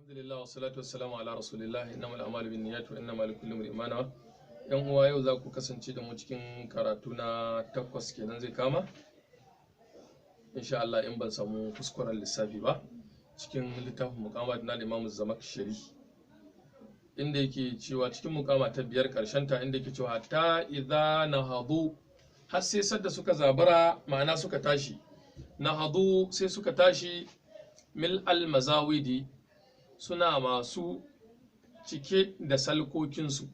Alhamdulillah wa salatu wassalamu ala rasulillah, innamal a'malu binniyat wa innamal likulli imrin ma nawa. Yan uwa, yau za ku kasance da mu cikin karatu na 8 kenan zai kama, insha Allah, in ban samu kuskuren lissafi ba, cikin littafin Muqamat na Imam Zamakshari, inda yake cewa cikin muqama ta 5 karshen ta, inda yake cewa hatta idza nahadu, har sai sadda suka zabura, ma'ana suka tashi, nahadu sai suka tashi, mil al mazawidi, suna masu cike da salkokinsu,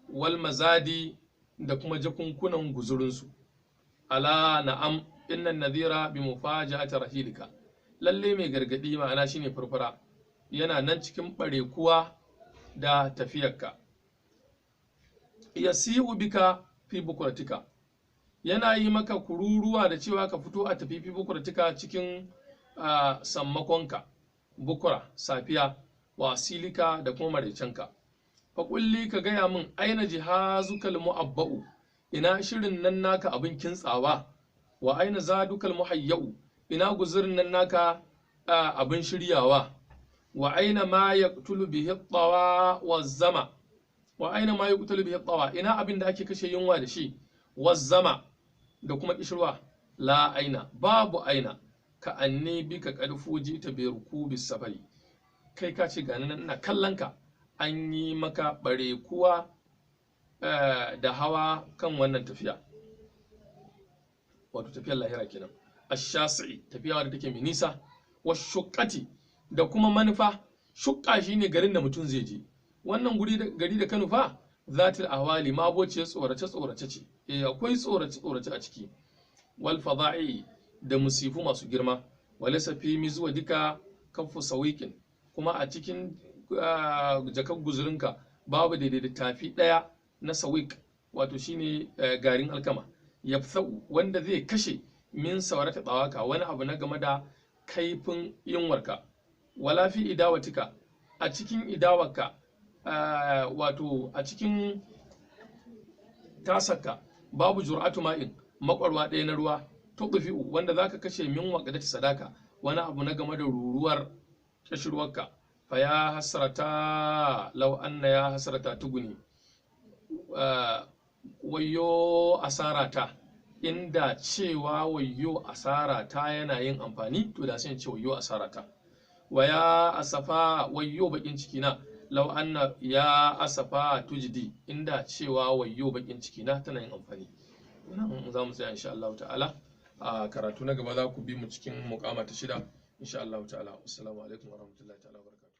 wal mazadi, da kuma jakunkunan guzurinsu. Ala na'am, innan nadhira bi mufaja'ati rahilika, lalle mai gargadi, ma'ana shine furfura, yana nan cikin barekuwa da tafiyarka. Yasi'u bika fi bukuratika, yana yi maka kururuwa da cewa ka fito a tafi, fi bukuratika, cikin sammakonka, bukura safiya, wasilika, da kuma maraicenka. Faƙulli, ka gaya min, aina jihazukal mu'abba'u, ina shirin nan naka abin kintsawa, wa aina zadukal muhayya'u, ina guzurin nan naka abin shiryawa, wa aina ma yaqtulu bihi tawa wa zama, wa aina ma yaqtulu bihi tawa, ina abin da ake kashe yunwa da shi, wa zama, da kuma kishirwa. La aina, babu aina, ka anni bika qad fujita bi rukubi safari, kai ka ce gani nan ina kallon ka, an yi maka bare kuwa da hawa kan wannan tafiya, wato tafiyar lahira kenan, ash-shasi'i, tafiya wadda take mai nisa, wa shuqqati, da kuma manufa. Shuqqa shine garin da mutum zai je. Wannan guri da gari da ka nufa, zatil ahwali, ma abociyar tsorace tsorace ce, akwai tsorace tsorace a ciki, wal fada'i, da musifu masu girma. Walaysa fi mizwadika kaffu sawiqin, kuma a cikin jakar guzurinka babu daidai da tafi ɗaya na sawik, wato shine garin alkama, yafsau, wanda zai kashe min saurata tsawaka, wani abu na game da kaifin yunwarka. Wala fi idawatika, a cikin idawarka, wato a cikin tasarka, babu jur'atu ma'in, makwarwa ɗaya na ruwa, tuqfi'u, wanda zaka kashe min waqdati sadaka, wani abu na game da ruruwar kashirwarka. Fa ya hasrata law anna ya hasrata tuguni, wayyo asarata, inda cewa wayyo asarata yana yin amfani, to da sai ce wayyo asarata. Wa ya asafa, wayyo bakin ciki na, law anna ya asafa tujdi, inda cewa wayyo bakin ciki na tana yin amfani. Nan za mu tsaya insha Allah ta'ala. A karatu na gaba za ku bi mu cikin muqama ta 6 insha Allah ta'ala. Assalamu alaikum warahmatullahi ta'ala wabarakatuh.